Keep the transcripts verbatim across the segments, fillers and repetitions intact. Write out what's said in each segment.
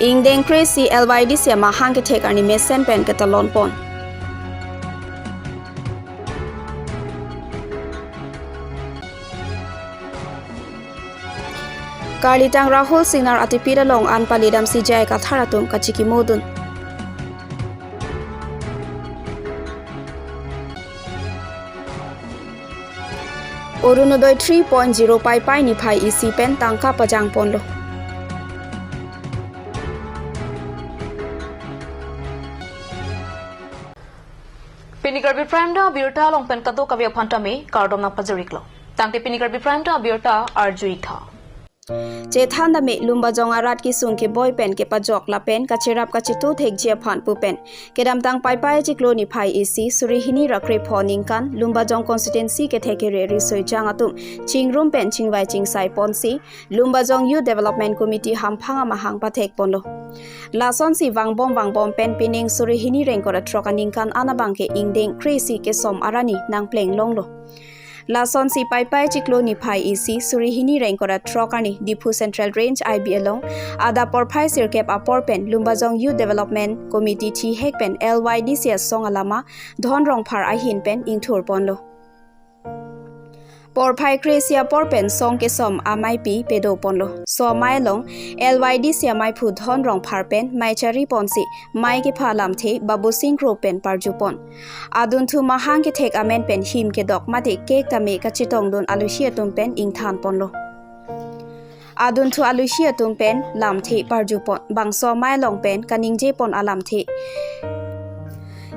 Ingdeng kre-isi L Y D C amahang kethek arni mesen pen ketalon pon. Karlitang Rahul Singnar atipit along an palidam C J I Kathar atum kachikimodun. Orunodoi three point zero Paipai niphai isi pen tangka pajang ponlo. Pini Karbi Prime Time abirta along pen kadokave aphan tame kardom nangpajir-iklo. Tangte pini Karbi Prime Time abirta arju-ik tha. Chethan tame Lumbajong arat kesung keboi pen kepajok lapen kacherap kachetu thekji aphan pu pen kedamtang Paipai achiklo niphai isi suri hini ra krepho aningkan Lumbajong constituency kethek kere riso-ejang atum chingrum pen chingvai chingsai ponsi Lumbajong Youth Development Committee hamphang amahang pathek ponlo. Lasonsi vangbom vangbom pen pining suri hini ra ingkoi ra throk aningkan an abangke ingdeng kre-isi kesom arni nangpleng longlo. Lasonsi Paipai achiklo niphai isi suri hini ra ingkoi ra throk arni Diphu Central Range I B along adap porphai sirkep apor pen Lumbajong Youth Development Committee thihek pen L Y D C asong alama Dhon Rongphar ahin pen ingthur ponlo. Porphai kre-isi apor pen song kesom ameipi pedo ponlo. Somai along L Y D C ameiphu Dhon Rongphar pen mei chari ponsi mei kepha lamthe Babu Singh Kro pen parju pon. Adunthu mahang kethek amen pen him kedok mate cake tame kachetongdun alushi atum pen ingthan ponlo. Adunthu alushi atum pen lamthe parju pon, bangso amei along pen kaningje pon alamthe.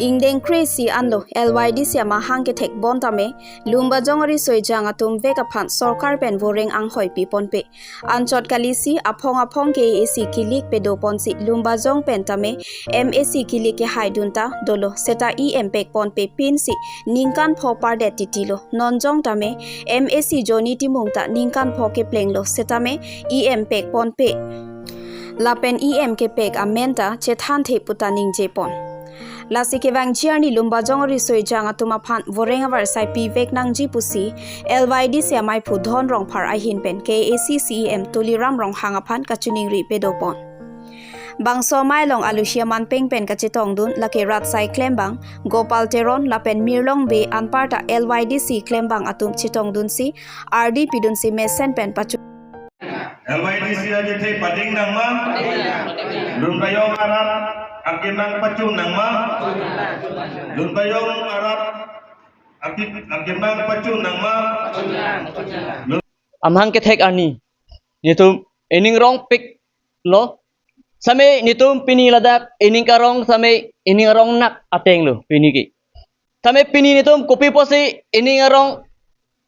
Ingdeng kre-isi anlo L Y D C amahang kethek bon tame Lumbajong ariso-ejang atum vek aphan sorkar pen voreng anghoi pi ponpe. Anchot kalisi aphong aphong K A A C kilik pedo ponsi Lumbajong pen tame M A C kilik kehaidun ta dolo, seta E M pek ponpe pinsi ningkan pho pardet titilo. Non jong tame M A C Johnny Timung ta ningkan pho keplenglo, setame E M pek ponpe lapen E M kepek amen ta chethanthe pu ta ningje pon. Lasi kevangji arni Lumbajong ariso-ejang atum aphan voreng avarsai pivek nangji pusi L Y D C ameiphu Dhon Rongphar ahin pen K A A C C E M Tuliram Ronghang aphan kachiningri pedo pon. Bangso amei along alushi aman peng pen kachetongdun lake rat asai klembang Gopal Teron lapen Mirlong Bey anparta L Y D C klembang atum chetongdunsi ardi pidunsi mesen pen pachu. L Y D C akethe pading nangma? Lumbajong arat akemang pachu nangma? Lumbajong arat ake-, akemang pachu nangma? Amahang kethek arni netum ining rongpiklo. Same netum pini ladak ining karong same ining arong nak atenglo pini ke. Same pini netum kopi pusi ining arong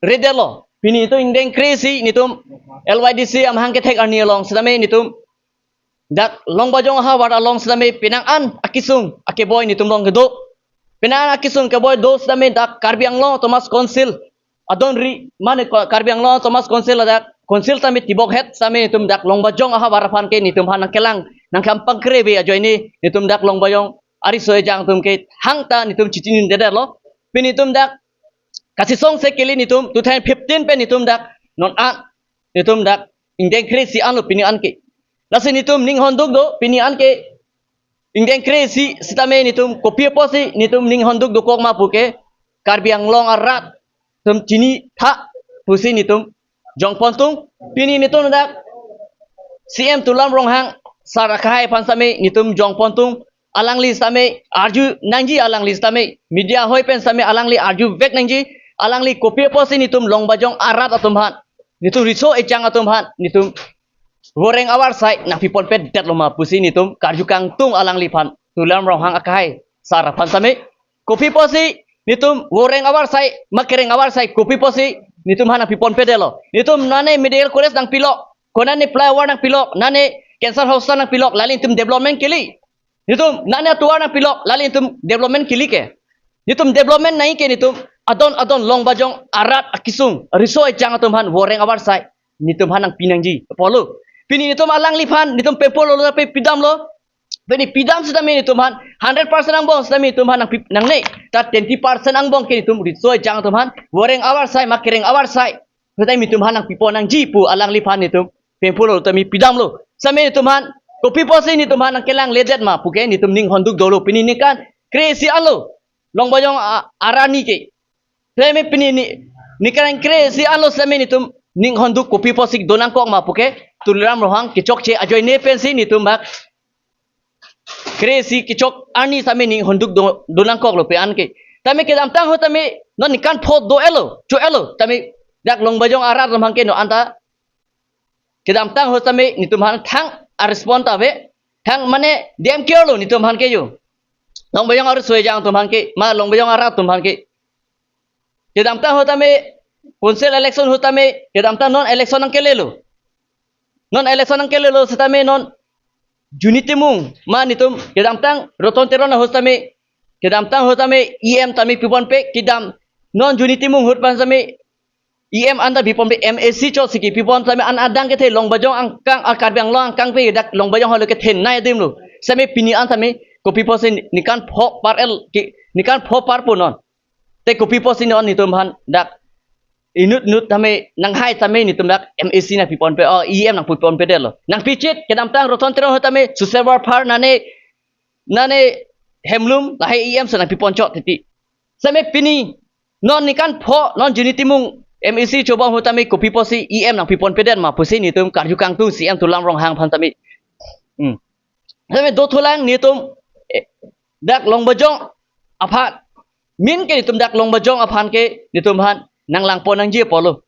redetlo. Pini netum ingdeng kre-isi netum L Y D C amahang kethek arni along same netum dak Longbajong ahavar along same penang an akesung akeboi netum along kedo. Penang an akesung keboi do same dak Karbi Anglong Autonomous Council adon ri mane ko-, Karbi Anglong Autonomous Council ladak council same tibok het same netum dak Longbajong ahavar aphan ke netum aphan nangkelang nangkam pangkreve ajoine netum dak Longbajong ariso-ejang atum ke hangta netum chichinidetlo. Pini netum dak kachesong se kali netum two thousand fifteen pen netum dak non an netum dak ingdeng kre-isi anlo pini an ke. Lasi netum ninghon duk do pini an ke ingdeng kre-isi sitame netum kopi pusi netum ninghon duk dokok ma puke Karbi Anglong arat atum chinitha pusi netum jong pontung. Pini netum dak C M Tuliram Ronghang sar akhai aphan same netum jong pontung. Alangli same arju nangji, alangli same media hoi pen same alangli arjuvek nangji. Alangli kopi pusi netum Longbajong arat atum aphan, netum riso-ejang atum aphan netum voreng avarsai nangpi ponpedetlo ma pusi netum karju kangtung alangliphan Tuliram Ronghang akhai sar aphan same. Kopi pusi netum voreng avarsai ma kereng avarsai kopi pusi netum aphan nangpi ponpedetlo? Netum nane medical college nangpilok, konane flyover nangpilok, nane cancer hospital nangpilok, lali netum development kali. Netum nane atovar nangpilok, lali netum development kali ke. Netum development nangji ke netum adon adon Longbajong arat akesung riso-ejang atum aphan voreng avarsai netum aphan nangpi nangji pulo. Pini netum alangliphan netum pempolo lo pe pidamlo. Pini pidam sitame netum aphan hundred percent angbong sitame netum aphan nangpi nangne. Ta twenty percent angbong ke netum riso-ejang atum aphan voreng avarsai ma kereng avarsai sitame netum aphan nangpi pon nangji pu alangliphan netum pempolo tame pidamlo. Same netum aphan Kopi pusi netum aphan nangkelangledet ma puke netum ning honduk dolo pini ningkan kre-isi anlo. Long Bajong a-, arat ni ke. Seme pini ni, ningkan kre-isi anlo seme netum ning honduk kopi pusi donangkok ma puke Tuliram Ronghang kechokche ajoine pensi netum bak kre-isi kechok arni seme ning honduk do, donangkoklo pe-an ke. Tame kedamtang ahut tame non ningkan pho do-etlo, cho-etlo. Tame dak Long Bajong arat atum aphan ke non anta kedamtang ahut tame netum aphan thang a-respond ta ave. Thang mane D M K lo netum aphan ke yo. Long Bajong ariso-ejang atum aphan ke, ma Long Bajong arat atum aphan ke. Kedamtang ahut tame, council election ahut tame, kedamtang non election nangkelelo. Non election nangkelelo setame non Juni Timung, ma netum, kedamtang Roton Teron ahut tame, kedamtang ahut tame E M tame piponpe, kedam, non Juni Timung ahut pen tame E M anta piponpe, M A C chot si kepipon tame an adang kethe Long Bajong angkang, a Karbi Anglong angkang pe dak Long Bajong halo kethenei adim lo. Seme pini an tame kopi pusi ningkan pho par-el ke, ningkan pho par pu non. Te kopi pusi non netum aphan dak inut inut tame nanghai tame netum dak M A C nangpiponpe, o E M nangpiponpedetlo. Nangpichit kedamtang Roton Teron ahut tame Susebar Phar nane, nane Hemlum lahai E M si nangpiponchot titi. Seme pini non ningkan pho non Juni Timung M A C chobom ahut tame kopi pusi E M nangpiponpedet ma pusi netum karju kangtung C M Tuliram Ronghang aphan tame. Hmm. Seme dothulang netum, eh, dak Long Bajong aphan. Min ke netum dak Long Bajong aphan ke netum aphan nanglangpon nangji apotlo.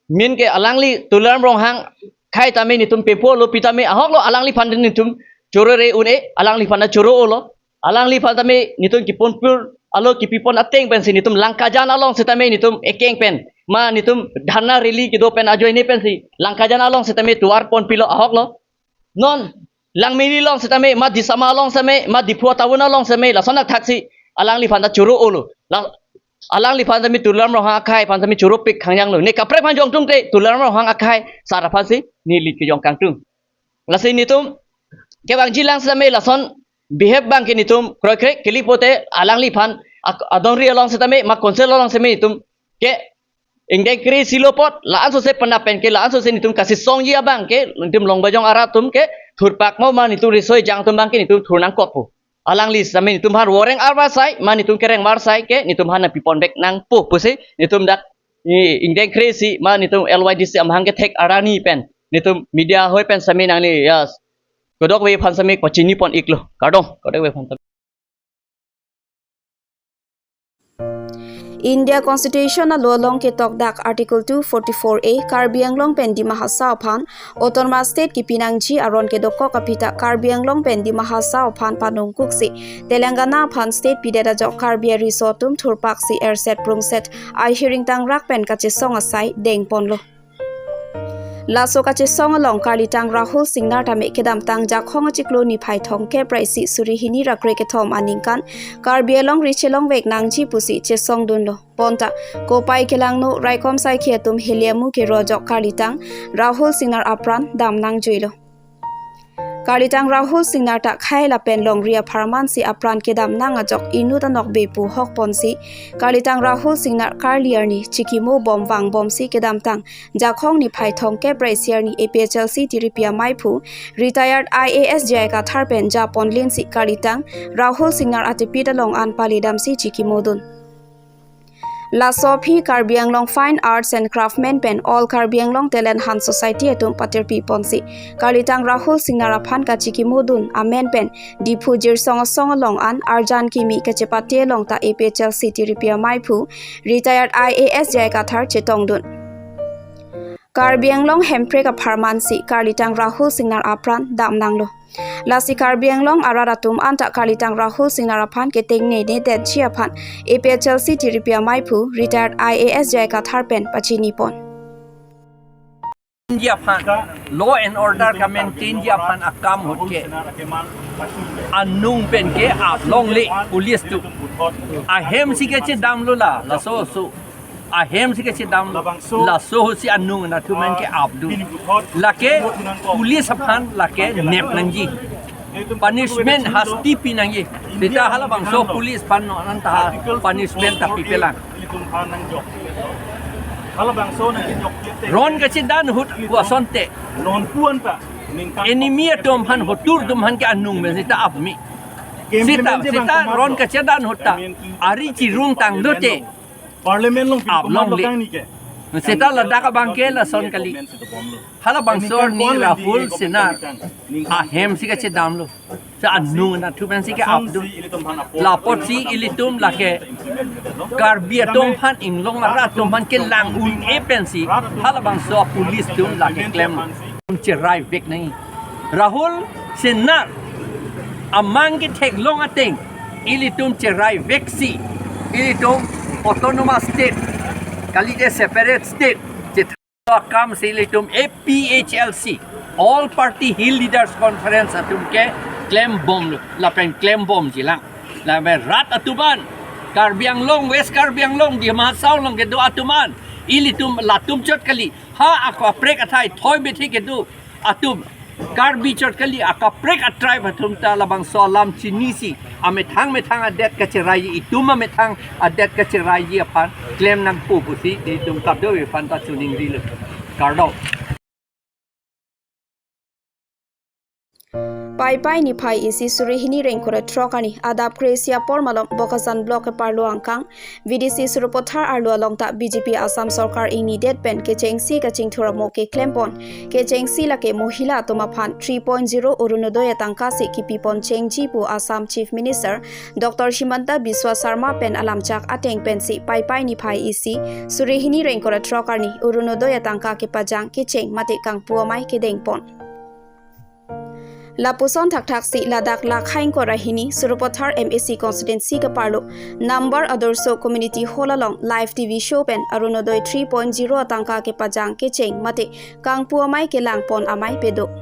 Min ke alangli Tuliram Ronghang akhai tame netum pepolo pi tame ahoklo alangliphan netum choro re un-e, alangliphan ta choro-olo. Alangliphan tame netum kepon pur alo kepipon ateng pensi netum Langkajan along setame netum ekeng pen. Ma netum dharna rally kedo pen ajoine pensi Langkajan along setame tovar ponpilo ahoklo. Non Langmili along setame, ma Disama along setame, ma Diphu town along setame, lason athak si alangliphan ta choro-olo. La, alangliphan tame Tuliram Ronghang akhai aphan tame choropik khangjanglo. Ne kaprek aphan jongtungte Tuliram Ronghang akhai sar aphan si neli kejong kangtung. Lasi netum kevangjilang setame lason behave abang ke netum kroikrek kali pote alangliphan ak-, adongri along setame, ma council along setame netum ke ingdeng kre-isi lo apot, la-an sose penap pen ke, la-an sose netum kachesongji abang ke, netum Long Bajong arat atum ke, thurpak mo ma netum riso-ejang atum abang ke, netum thur nangkokpo. Alangli setame netum aphan voreng arvar sai, ma netum kereng var sai ke, netum aphan nangpipon bek nangpo pusi, netum dak, i, ingdeng kre-isi, ma netum L Y D C amahang kethek arni pen, netum media ahoi pen setame nangli, yes. Kadokave aphan setame pachini pon-iklo, kardom, kadokave aphan setame. India Constitution alo along ketok dak Article two forty-four A Karbi Anglong pen Dima Hasao aphan Autonomous State kepi nangji aron kedokok aphi ta Karbi Anglong pen Dima Hasao aphan panongkuk si Telangana aphan state pidet ajok Karbi ariso atum thurpak si erset prungset ahiring tangrak pen kachesong asai dengponlo. Laso kachesong along Karlitang Rahul Singnar tame kedamtang Jakhong achiklo niphai thomkep ra isi suri hini ra krekethom aningkan Karbi Anglong ri chelongvek nangji pusi chesongdunlo. Bonta kopai kelangno raikom saikhi atum heliamu kero ajok Karlitang Rahul Singnar apran dam nangjuilo. Karlitang Rahul Singnar ta khei lapen longri apharman si apran kedam nang ajok inut anokbe pu hokpon si Karlitang Rahul Singnar karli arni chikimo bom vangbom si kedamtang Jakhong niphai thomkep ra isi arni A P H L C tiripi amaiphu retired I A S J I Kathar pen japon lin si Karlitang Rahul Singnar atipit along an paledam si chikimo dun. Laso aphi Karbi Anglong Fine Arts and Craftsmen pen All Karbi Anglong Talent Hunt Society atum patirpi ponsi Karlitang Rahul Singnar aphan kachikimo dun amen pen Diphu Jirsong asong along an arjan kimi kachepate along ta A P H L C tiripi amaiphu retired I A S J I Kathar chetongdun. Karbi Anglong Hemprek apharman si Karlitang Rahul Singnar apran dam nanglo. Lasi Karbi Anglong arat atum anta Karlitang Rahul Singnar aphan ketengnene detji aphan A P H L C tiripi amaiphu retired I A S J I Kathar pen pachinipon. Ji aphan, law and order ka maintain ji aphan akam ahut ke anung pen ke aplongle police atum ahem si kachedamlo la, laso so ahem si kachedam, laso ahut si anung anatthu amen ke apdun. Lake police aphan lake nep nangji. Punishment hasti pi nangji. Seta halabangso police aphan non anta punishment ta pipelang. Ron kachedan ahut pu asonte. Non pu anta. Enemy atum aphan, hotur atum aphan ke anung pen seta ap me. Seta, seta ron kachedan ahut ta ari chirung tanglote Parliament along ap longle. Seta ladak abang ke lason kali. Halabangso arni Rahul Singnar ahem si kachedamlo. Sa anung anatthu pen si ke-ap dun. Lapotsi ilitum lake Karbi atum aphan, Inglong arat atum aphan kelang un-e pensi halabangso police atum lake klem. Cherai vek nangji. Rahul Singnar amang ketheklong ateng ilitum cherai veksi, ilitum autonomous state, kalite separate state, chetha akam si ilitum A P H L C, All Party Hill Leaders Conference atum ke klembomlo, lapen klembomjilang. Lapen rat atum an, Karbi Anglong, West Karbi Anglong, Dima Hasao along kedo atum an, ilitum latum chot kali, ha akaprek athai thoi bethi kedo atum, Karbi chot kali, akaprek a-tribe atum ta labangso alam chinisi, amethang methang adet kacherai, itum amethang adet kacherai aphan klem nangpo pusi ilitum kadokave aphan ta choningrilo. Kardom. Paipai niphai isi suri hini ra ingkoi ra throk arni adap kre-isi apor malom Bokajan block keparlo angkang V D C Sarupathar arlo along ta B J P Assam Sorkar ingnidet pen kechengsi kachingthur amo keklempon. Kechengsi lake mohila atum aphan three point zero Orunodoi atangka si kipipon chengji pu Assam Chief Minister Doctor Himanta Biswa Sarma pen alamchak ateng pensi Paipai niphai isi suri hini ra ingkoi ra throk arni Orunodoi atangka kepajang kecheng mate kangpu amei kedengpon. Lapuson thakthak si ladak lakha ingkoi ra hini Sarupathar M A C constituency keparlo Nambar Adorsho Community Hall along live T V show pen Orunodoi three point zero atangka kepajang kecheng mate kangpu amei kelangpon amei pedo.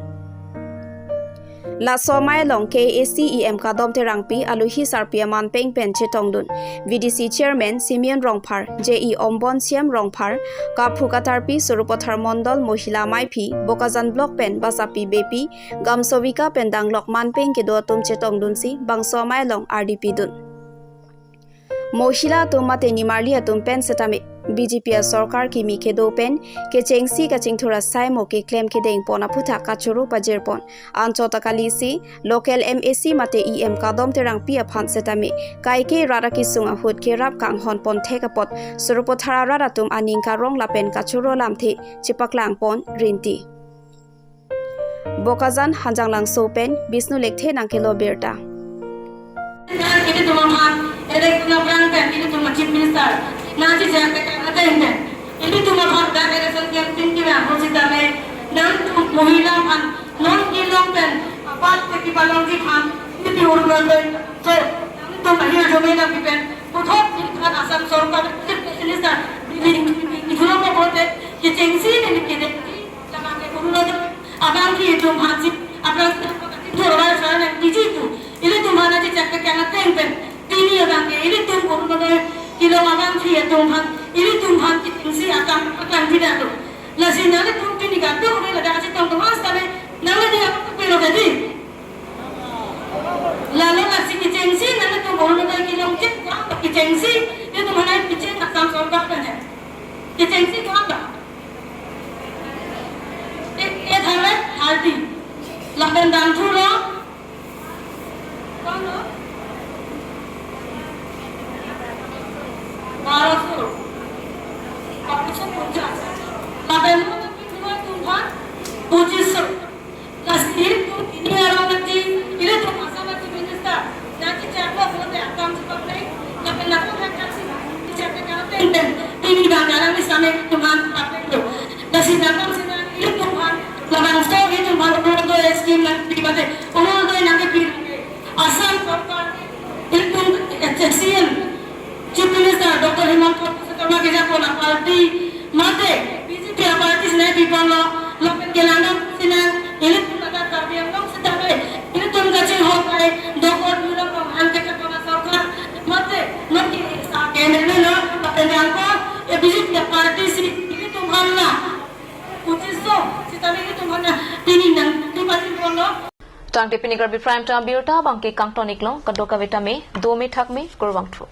Laso amei along K A A C E M Kadom Terangpi, Alohi Sarpi amanpeng pen chetongdun V D C Chairman Simeon Rongphar, J E Ombon Siam Rongphar, Kaphu Katarpi, Sarupathar Mondol Mohila Meiphi, Bokajan Block pen Basapi Beypi, Gamsovika pen danglok manpeng kedo atum chetongdunsi bangso amei along ardi pidun. Mohila atum mate nimarli atum pen setame B J P asorkar kimi kedo pen kechengsi kachingthur asai mo keklem kedengpon aphuthak kachoro pajirpon. Anchot ta kalisi local M A C mate E M Kadom Terangpi aphan setame kaike rat akesung ahut kerap kanghonpon thek apot Sarupathar arat atum aning karong lapen kachoro lamthe chepaklangpon rinti. Bokajan Hanjanglangso pen Bishnu Lekthe nangkelo birta. Ilitum aphan, elek tuna prang pen, ilitum Chief Minister nangchechak ateng pen, ilitum aphan dak election campaign kira ho sitame, nangtum mohila aphan non kelong pen, apat te kepalongji aphan, ilitum urmel pen, so, nangtum ahir jome nangpi pen, puthot ilitum Assam Sorkar, Chief Minister, ilitum, ilitum aphan bote, kechengsi neli kede, Labang ke Orunodoi abang ke itum aphan si, aphrang si, itum aphan si, ilitum aphan si chak ke kang ateng pen, pini abang ke ilitum Orunodoi kelong abang ke itum aphan, ilitum aphan kechengsi akam, akam tidak tu. Lasi nanglitum pini kadokave ladak chetongdun setame, nangli dia apa pelo jadi. Lalo lasi kechengsi nanglitum Orunodoi kelong chek, kechengsi, ilitum aphan kecheng Assam Sorkar pen ya. Kechengsi ko apa? Ek, ek hajar thirty. Lapen dam thu lo. Kono? Baro so. Baro so ponchas. Lapen lo tum phan? Pochis so. Lasi ilitum pini arong nangji, ilitum Assam Chief Minister nangchechak lo pulote akam chepakleng, lapen latum hak aksi chechak ke kang ateng pen, pini abang arang ni same ilitum aphan pakleng lo. Lasi latum sina ilitum aphan, labangso ilitum aphan Orunodoi scheme nangpi mate, Orunodoi nangkepi, Assam Sorkar, ilitum C E M, Chief Minister Doctor Himanta Biswa Sarma kejapon aparty, mate B J P aparty si nangpiponlo, lapen kelang dam sina, ilitum ladak Karbi Anglong setame, ilitum kachinghon kai, dokor milo kong an kejapon asorkar, mate, non ke sa ke ne lo, lapen angko, e B J P aparty si, ilitum aphan na, pochis so, setame ilitum aphan na, pini nangtum aphan ponlo. Tangte pini Karbi Prime Time birta abang ke kangton-iklo, kadokave tame, dome thakme, kurvangthu.